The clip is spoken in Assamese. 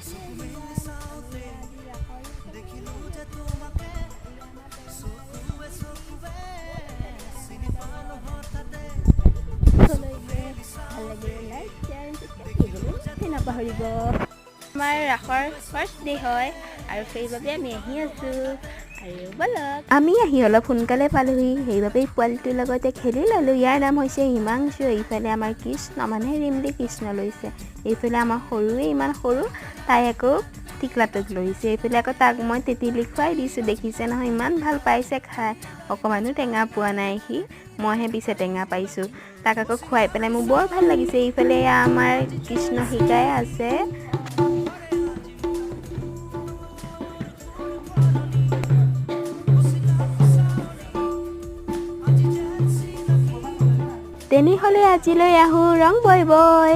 আজি ৰাসৰ ভাল লাগিলে লাইক, শ্বেয়াৰ, কৰিবলৈ নাপাহৰিব। আমাৰ ৰাসৰ ফাৰ্ষ্ট ডে হয় আৰু সেইবাবে আমি আহি আছোঁ আৰু ব'লক। আমি আহি অলপ সোনকালে পালোহি, সেইবাবেই পোৱালিটোৰ লগতে খেলি ল'লোঁ। ইয়াৰ নাম হৈছে হিমাংশু। এইফালে আমাৰ কৃষ্ণ, মানে ৰিমলি কৃষ্ণ লৈছে। এইফালে আমাৰ সৰুৱে, ইমান সৰু তাই আকৌ টিকলাটোক লৈছে। এইফালে আকৌ তাক মই তেতেলী খুৱাই দিছোঁ। দেখিছে নহয়, ইমান ভাল পাইছে খাই, অকণমানো টেঙা পোৱা নাই সি, মইহে পিছে টেঙা পাইছোঁ। তাক আকৌ খুৱাই পেলাই মোৰ বৰ ভাল লাগিছে। এইফালে এয়া আমাৰ কৃষ্ণ শিকাই আছে। তেনেহ'লে আজিলৈ আহোঁ, ৰং বয় বয়।